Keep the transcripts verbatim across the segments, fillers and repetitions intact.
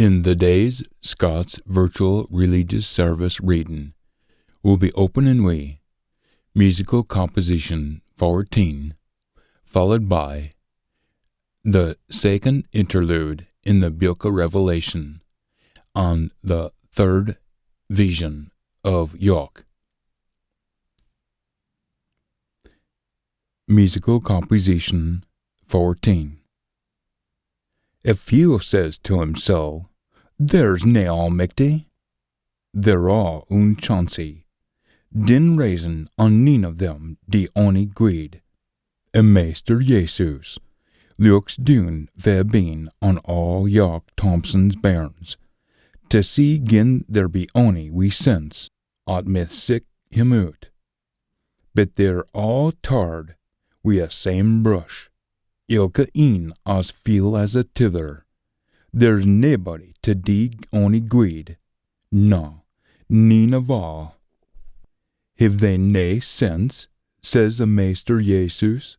In the day's Scots virtual religious service reading will be opening wi musical composition fourteen, followed by the second interlude in the Book o Revelation and the third vision o Jock. Musical composition fourteen. If you says to himsel, "There's nae Almichty," they're aa oonchancey. Din raisin an neen o them dee ony gweed. A Maister Jesus looks doon fae abeen on aa Jock Thompson's bairns, tae see gin there be ony wi sense at mith seek him oot. But they're aa tarred wi a same brush, ilka een as feel as a tither. There's naebody tae dee ony gweed, na, neen ava. Hiv they nae sense? Says a Maister Jesus.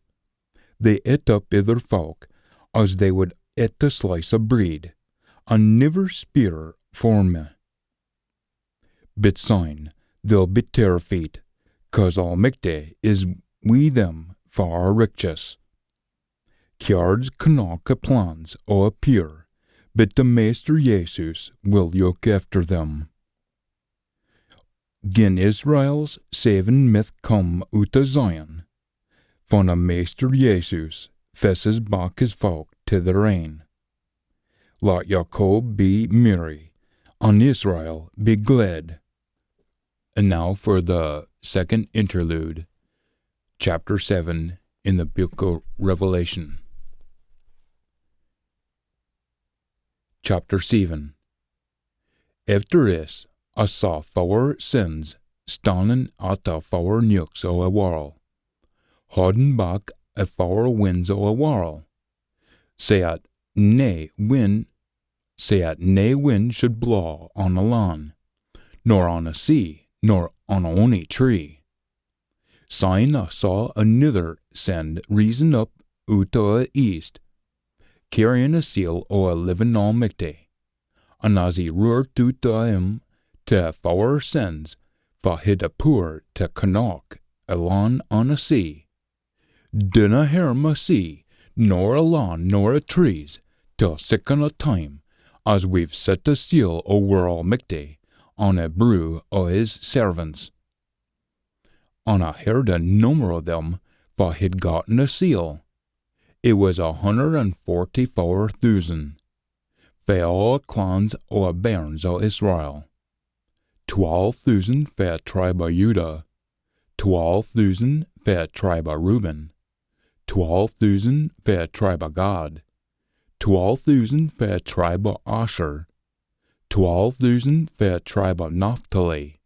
They ett up ither fowk as they wid ett a slice o breid, an niver speir for me. But syne they'll be terrified, cause Almichty is wi them fa are richteous. Kyards connach a plans o a pure, but the Maister Jesus will look efter them. Gin Israel's savin mith come oot o Zion, fan a Maister Jesus fesses back his fowk tae their ain. Lat Jacob be merry, an Israel be gled. And now for the second interlude, chapter seven in the Book o Revelation. Chapter seven. Efter this, I saw fower sins stannin at the fower neuks o a warl, haudin back a fower winds o a warl, sae at nae wind, sae at nae wind should blaw on a lan, nor on a sea, nor on ony tree. Syne I saw anither send risin up oot o a east, cairryin a seal o a livin Almichty, an as he roart oot o him tae a fower sins fa hid a pooer tae connach a lan an a sea, "Dinna hairm a sea, nor a lan, nor a trees, till siccan a time as we've set a seal o wir Almichty on a broo o his servants." An I heard a nummer o them fa hid gotten a seal. It wis a hunner an forty-fower thoosand, fae aa clans o a bairns o Israel. Twal thoosand fae a tribe o Judah, twal thoosand fae a tribe o Reuben, twal thoosand fae a tribe o Gad, twal thoosand fae a tribe o Asher, twal thoosand fae a tribe o Naphtali,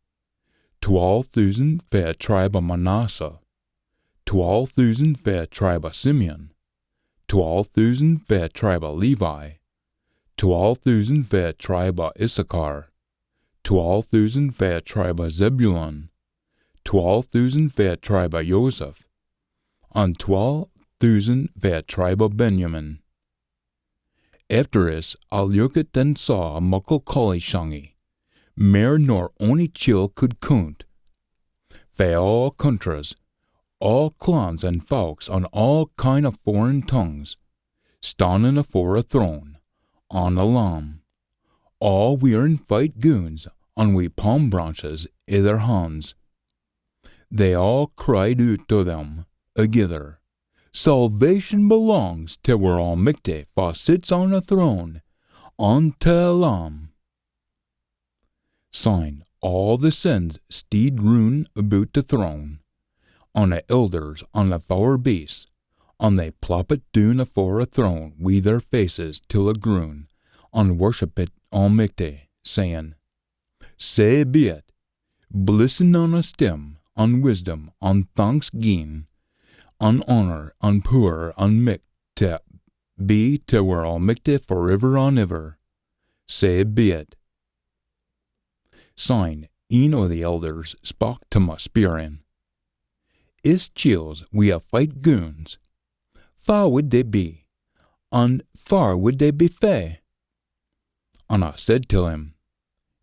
twal thoosand fae a tribe o Manasseh, twal thoosand fae a tribe o Simeon, twal thoosand fae a tribe o Levi, twal thoosand fae a tribe o Issachar, twal thoosand fae a tribe o Zebulun, twal thoosand fae a tribe o Joseph, an twal thoosand fae a tribe o Benjamin. Efter this, I lookit an saw a muckle collieshangie, mair nor ony chiel could coont, fae aa countries, aa clans an fowks an aa kind o foreign tongues, stannin afore a throne, an a Lamb, aa wearin fite goons an wi palm branches i their hans. They aa cried oot tae them agither, "Salvation belongs tae wir Almichty fa sits on a throne, an tae a Lamb." Syne aa the sins steed roon aboot the throne, an the elders an the fower beasts, an they ploppit doon afore a throne wi their faces till a groon, an worshippit Almichty, sayin, "Sae be it, blessin an esteem, an wisdom, an thanksgiein, an honour, an pooer, an micht tae be tae wir Almichty foriver an iver. Sae be it." Syne een o the elders spak tae me speirin, "Is chiels wi a fite goons, fa wid they be, an far wid they be fae?" An I said till him,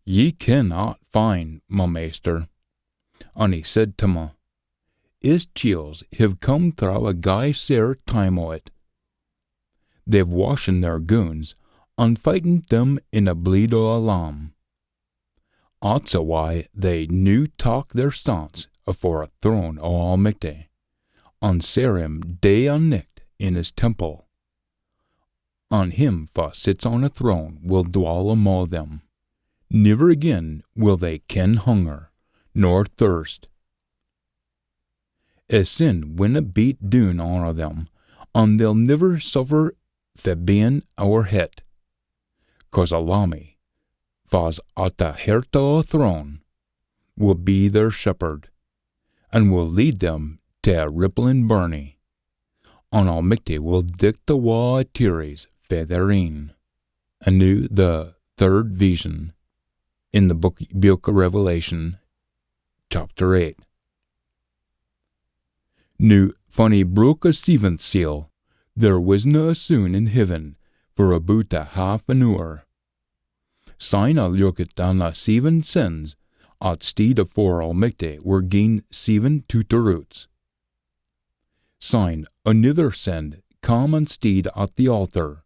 "Ye ken aught fine, ma maister." An he said tae me, "Is chiels hiv come throwe a gey sair time o it. They've washen their goons, an fighten them in a bleed o a lamb. At's a why they noo tak their stance afore a throne o Almichty, an sair him day an nicht in his temple. An him fa sits on a throne will dwall amo them. Niver again will they ken hunger, nor thirst. A sin winna beat doon on them, an they'll niver suffer fae bein owerhet, cause a lammie, fa's at the hert o a throne, will be their shepherd, an will lead them tae a ripplin burnie, an Almichty will dicht awa a tearies fae their een." An noo the third vision in the book, book o Revelation, chapter eight. Noo, fan he brook a seventh seal, there wisna a soon in heaven for aboot a half an oor. Syne I lookit an a seven sens at steed afore Almichty were gien seven tooteroots. Syne anither sen cam an steed at the altar,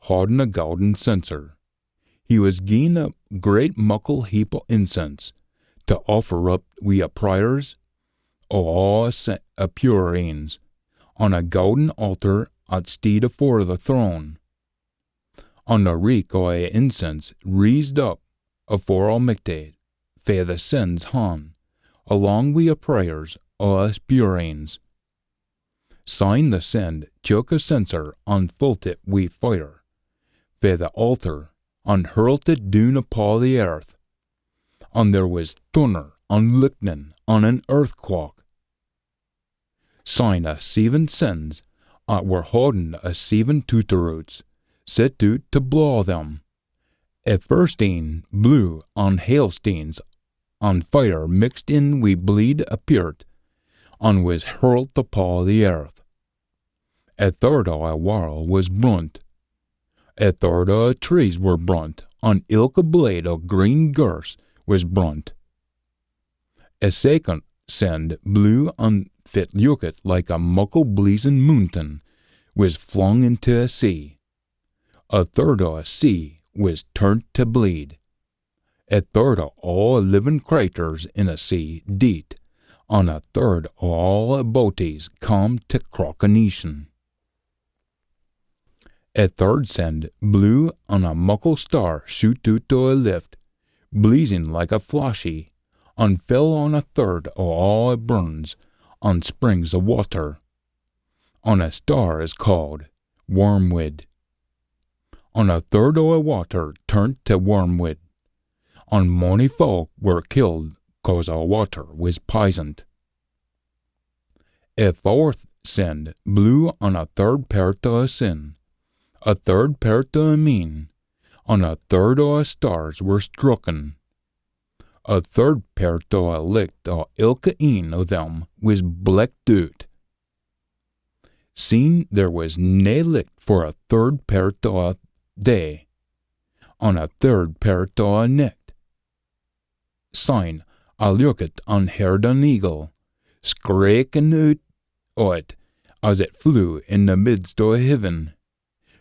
haudin a gowden censer. He wis gien a great muckle heap o incense, tae offer up wi a prayers o aa a se-, a pure eens, on a gowden altar at steed afore the throne. An a reek o a incense reesed up afore Almichty fae the sen's han, alang wi a prayers o a pure eens. Syne the sen took a censer an fullt it wi fire fae the altar, an hurlt it doon upo the earth. An there wis thunner, an lichtnin, an an earthquak. Syne a seven sens, at were haudin a seven tooteroots, set oot tae blaw them. A first een blew an hailsteens an fire mixed in wi bleed appeart, an wis hurlt upo the earth. A third o a warl wis brunt. A third o a trees were brunt, an ilka blade o green girse wis brunt. A second send blew an fit lookit like a muckle bleezin moontain wis flung intae a sea. A third o a sea wis turnt tae bleed. A third o aa livin craiturs in a sea deet, an a third o aa a boaties come tae crockaneetion. A third send blew an a muckle star shoot oot o a lift, bleezin like a flashie, an fell on a third o aa a burns an springs o watter. An a star is caaed Wormweed. An a third o a watter turnt tae wormweed, an mony fowk were killed cause a watter wis pisoned. A fourth send blew an a third pairt o a sin, a third pairt o a meen, an a third o a stars were strucken. A third pairt o a licht o ilka een o them wis blecht oot. Syne there wis nae licht for a third pairt o a day, an a third pairt o a nicht. Syne I lookit an heard an eagle, screekin oot o it as it flew in the midst o heaven.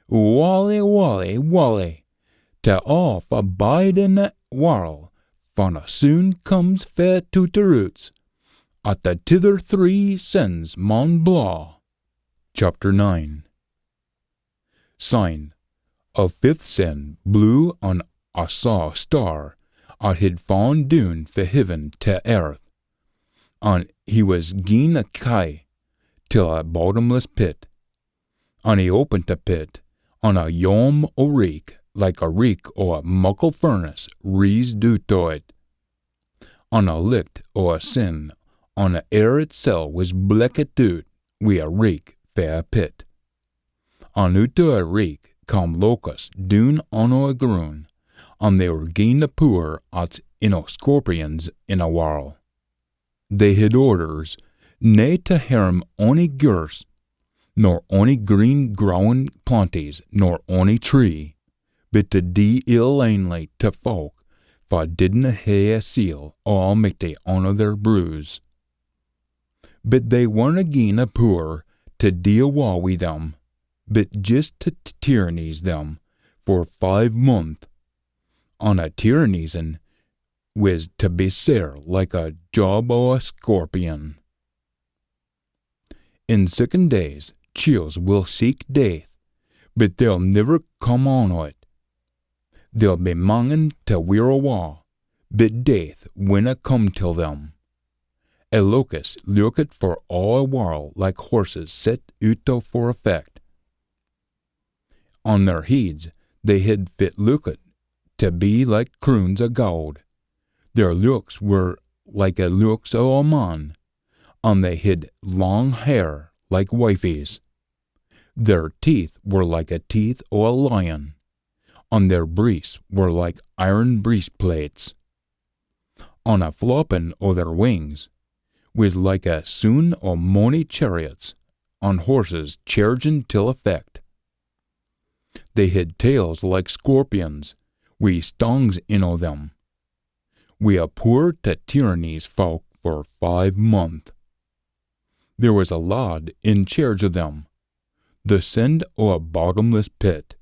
Wally, wally, wally, tae aa fa bide in the warl, fan a soon comes fae tooteroots, at the tither three sens maun blaw. Chapter nine. Syne, a fifth sen blew an I saw a star at hid faan doon fae heaven tae earth, an he wis gien a key till a bottomless pit. An he opened the pit, an a yom o reek, like a reek o a muckle furnace, reesed oot o it. An a licht o a sin on a air itsel wis bleckit oot wi a reek fae a pit. An oot o a reek cam locusts doon on o a grun, an they were gien the pooer at's in o scorpions in a warl. They hid orders nae tae hairm ony girse, nor ony green growin planties, nor ony tree, but to dee ill ainly to folk fa didna hae a seal o Almichty on their broos. But they werena gien a pooer to dee awa wi them, but jist to t-, tyrannise them for five month, an a tyrannisin wis to be sair like a job o a scorpion. In siccan days, chiels will seek death, but they'll niver come on o't. They'll be mangin to weir awa, but death winna come till them. A locust lookit for aa a warl like horses set oot for a fecht. On their heids they hid fit lookit to be like croons o gowd. Their looks were like a looks o a man, an they hid lang hair like wifies. Their teeth were like a teeth o a lion, an their breests were like iron breistplates. An a floppin o their wings wis like a soon o mony chariots, an horses chairgin till a fecht. They hid tails like scorpions, wi stangs in o them, wi a pooer to tyrannise folk for five month. There wis a lad in chairge o them, the send o a bottomless pit,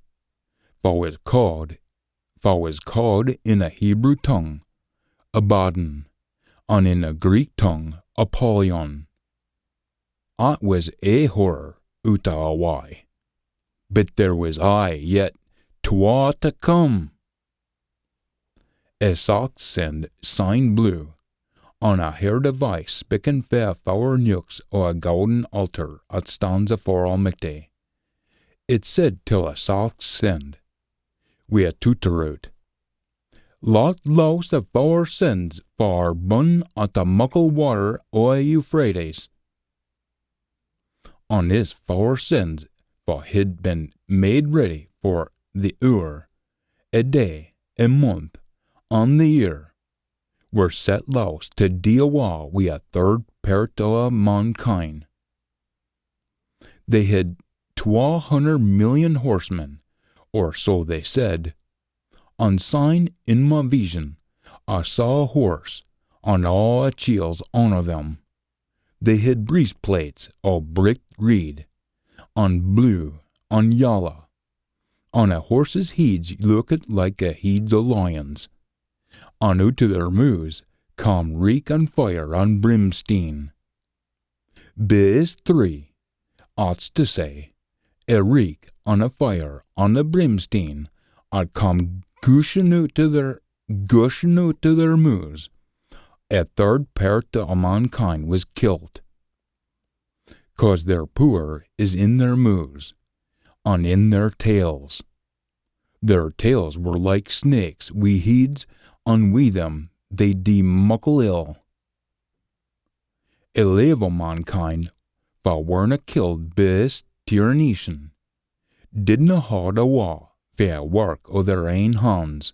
fa wis caaed, fa wis caaed in a Hebrew tongue, Abaddon, an in a Greek tongue, Apollyon. It wis aye horror oot o a wye, but there wis aye yet twa to come. A saxth send syne blew, an I heard a vice spikkin fae a fower neuks o a gowden altar at stands afore Almichty. It said till a saxth send, wi a tooteroot, "Lat lowse a fower sends fa are bun at a muckle water o a Euphrates." An is fower sends fa hid been made ready for the oor, a day, a month, an the year, were set lowse to dee awa wi a third pairt o a mankind. They hid twa hunner million horsemen, or so they said, an syne in my vision I saw a horse, an aa a chiels on o them. They hid breistplates o bricht reed, an blue, an yalla, an a horses' heids lookit like a heids o lions, an oot o their moos cam reek an fire an brimsteen. Bi is three, at's to say, a reek an a fire an a brimsteen, at cam guishin oot o their, guishin oot o their moos, a third pairt o mankind wis kilt, cause their pooer is in their moos, an in their tails. Their tails were like snakes wi heids, an wi them they dee muckle ill. A lave o mankind, fa werena killed bi is tyrannition, didna haud awa fae a wark o their ain hans,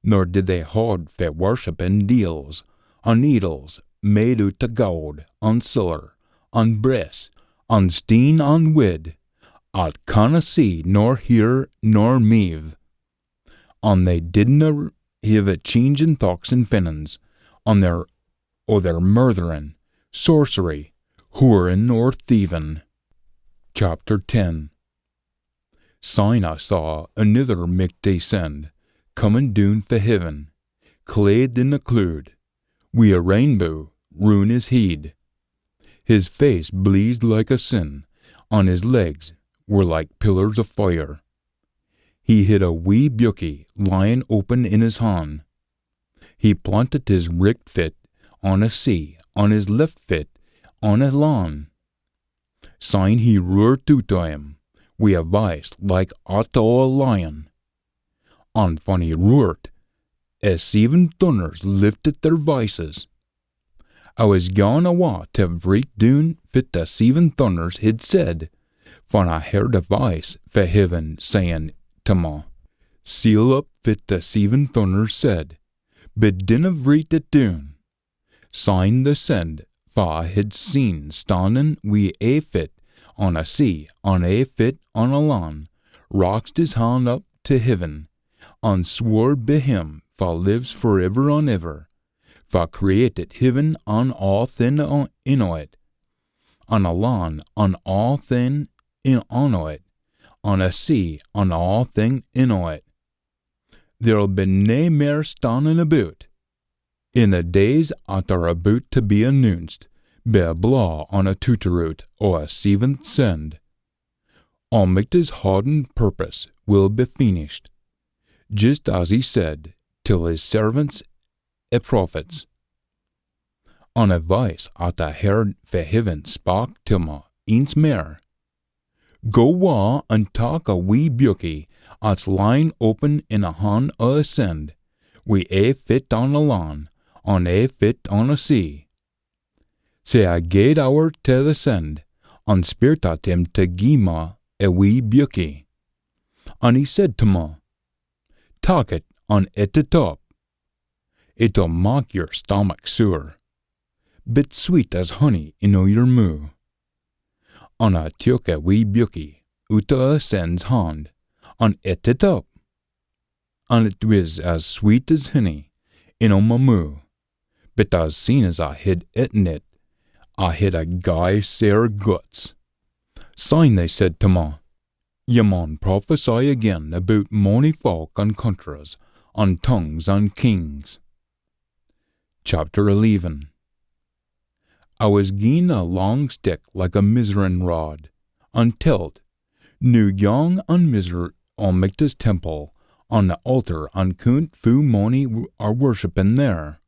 nor did they haud fae worshippin deils, an idols made oot o gowd, an siller, an bress, an steen, an wid, at canna see, nor hear, nor meive. An they didna hiv a cheenge in thochts an feelins, an their, o their murtherin, sorcery, hoorin, or thievin. Chapter ten. Syne I saw anither michty send comin doon fae heaven, clad in a clood, wi a rainbow roon his heid. His face bleezed like a sin, an his legs were like pillars o fire. He hid a wee beukie lyin open in his han. He plantit his richt fit on a sea, an his left fit on a lan. Syne he roart oot o him, wi a voice like at o a lion. An fan he roart, a seven thunners liftit their voices. I wis gaun awa tae vreet doon fit the seven thunners hid said, fan I heard a voice fae heaven sayin tae ma, "Seal up fit the seven thunners said, but dinna vreet it doon." Syne the send fa I hid seen stannin wi ae fit on a sea an ae fit on a lan, raxed his han up tae heaven, an swore by him fa lives for iver an iver, fa creatit heaven an aathing in o it, an a lan an aathing in on o it, an a sea an aathing in o it. There'll be nae mair stannin aboot. In the days at are aboot tae be annoonced, be a blaw an a tooteroot o a seventh send, Almichty's hodden purpose will be finished, jist as he said till his servants a prophets. An a voice at I heard fae heaven spak till me eence mair, "Go wa an tak a wee beukie at's lyin open in a han o a send, wi ae fit on a lan, an ae fit on a sea." Sae I gaed ower tae the send, an speirt at him tae gie me a wee beukie. An he said tae me, "Tak it an ett it up. It'll mak yer stamach soor, bit sweet as honey in o yer moo." An I took a wee beukie oot o a send's hand, an ett it up. An it wis as sweet as hinny in o ma moo, bit as seen as I hid etten it, I hid a gey sair guts. Syne they said tae ma, "Ye maun prophesy again aboot mony fowk an countries, an tongues an kings." Chapter eleven. I wis gien a lang stick like a mizzerin rod, an telt, "Noo gang an mizzer Almichty's temple, an the altar, an coont foo mony w-, are worshippin there.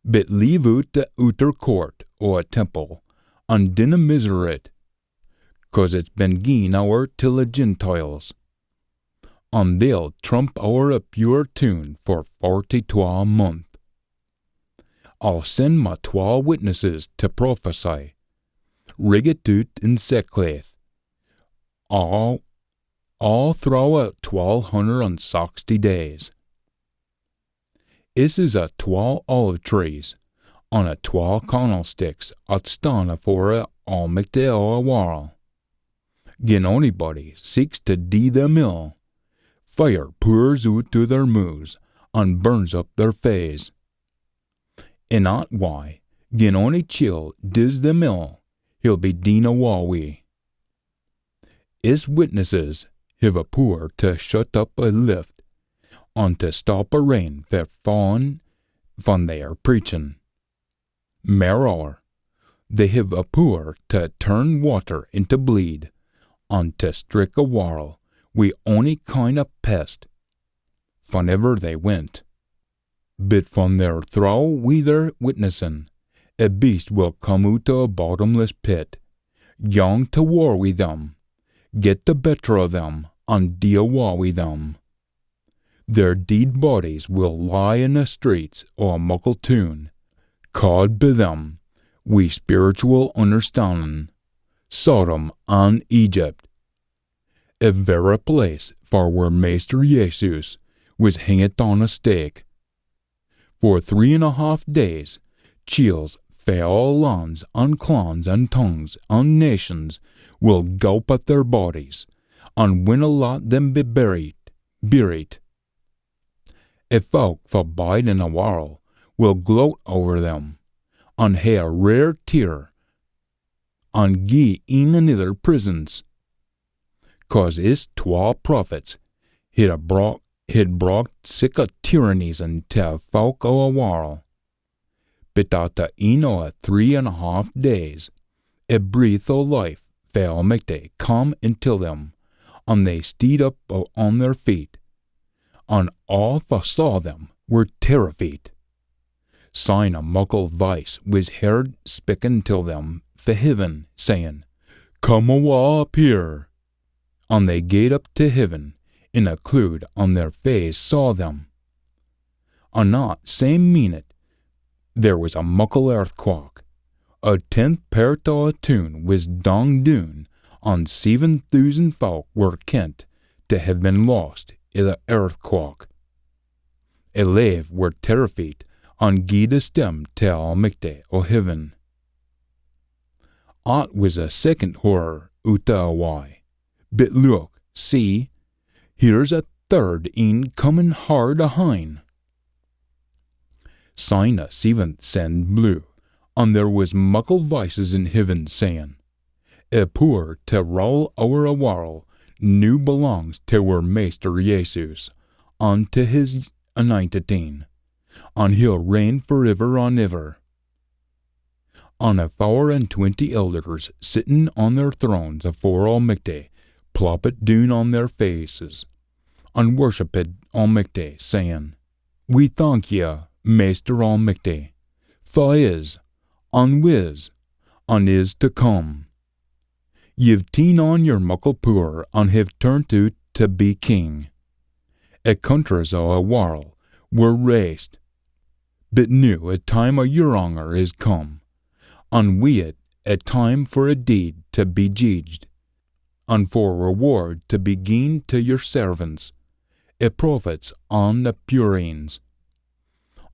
Bit leave oot the ooter coort o a temple, an dinna mizzer it, cause it's been gien ower till the Gentiles, an they'll trump ower a pure toon for forty-twa month. I'll send ma twa witnesses tae prophesy, riggit oot in sackclaith, aa, aa throwe a twal hunner an saxty days." Is is a twal olive trees, an a twal cannelsticks at stan afore a Almichty o a warl. Gin onybody seeks tae dee them ill, fire poors oot o their moos, an burns up their faes. In at wye, gin ony chiel dis them ill, he'll be deen awa wi. Is witnesses hiv a pooer tae shut up a lift, an tae stop a rain fae faain fan they are preachin. Mairower, they hiv a pooer tae turn watter intae bleed, an tae strick a warl wi ony kind o pest, faniver they wint. Bit fan they're throwe wi their witnessin, a beast will come oot o a bottomless pit, gang tae war wi them, get the better o them, an dee awa wi them. Their deid bodies will lie in the streets o a muckle toon, caad bi them wi spiritual unnerstandin, Sodom an Egypt, a verra place far where Maister Jesus wis hingit on a stake. For three an a half days, chiels fae aa lans an clans an tongues an nations will gowp at their bodies, an winna lat them be buried, buried. A fowk fa bide in a warl will gloat ower them, an hae a rare tear, an gie een anither prisents. Cause is twa prophets hid a brocht, hid brocht sic a tyrannies intae fowk o a warl. Bit at the eyn o a three an a half days, a breath o life fae Almichty cam intil them, an they steed up o, on their feet, an aa fa saw them were terrified. Syne a muckle voice wis heard spikkin till them fae heaven, sayin, "Come awa up here." An they gaed up tae heaven, in a clood, an their faes saw them. An at same meenit there wis a muckle earthquak. A tenth pairt o a toon wis dang doon, an seven thoosand fowk were kent tae hae been lost i the earthquak. A lave were terrified, an gied esteem tae Almichty o heaven. At wis a second horror oot o a wye. Bit look, see, Here's a third een comin hard ahin." Syne a seventh send blew, an there wis muckle voices in heaven sayin, "A pooer tae rule ower a warl noo belongs tae oor Maister Jesus, an tae his Anointit Een, an he'll reign for iver an iver." An a fower an twenty elders, sittin on their thrones afore Almichty, ploppit doon on their faces, an worshippit Almichty, sayin, "We thank ye, Maister Almichty, fa is, an wis, an is tae come. Ye've teen on yer muckle pooer an hiv turnt oot tae be king. A countries o a warl were raised, but noo a time o yer anger is come, an wi it a time for a deid tae be jeedged, an for reward tae be gien tae yer servants, a prophets an a pure eens,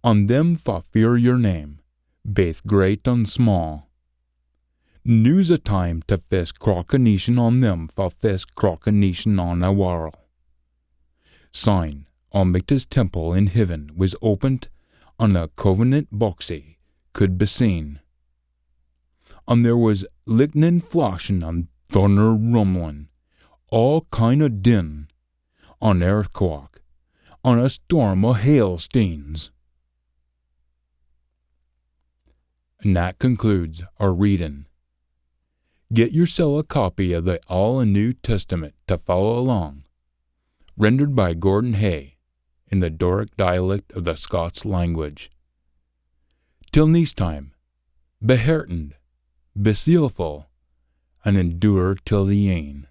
an them fa fear yer name, baith great an sma. Noo's a time tae fess crockaneetion on them fa fess crockaneetion on a warl." Syne, Almichty's temple in heaven wis opened, an a covenant boxie could be seen. An there wis lichtnin flashin an thunner rumblin, aa kyn o din, an earthquak, an a storm o hailsteens. And that concludes our reading. Get yoursel a copy of the Aul and New Testament to follow along, rendered by Gordon Hay in the Doric dialect of the Scots language. Till neist time, be heartened, be zealful, and endure till the end.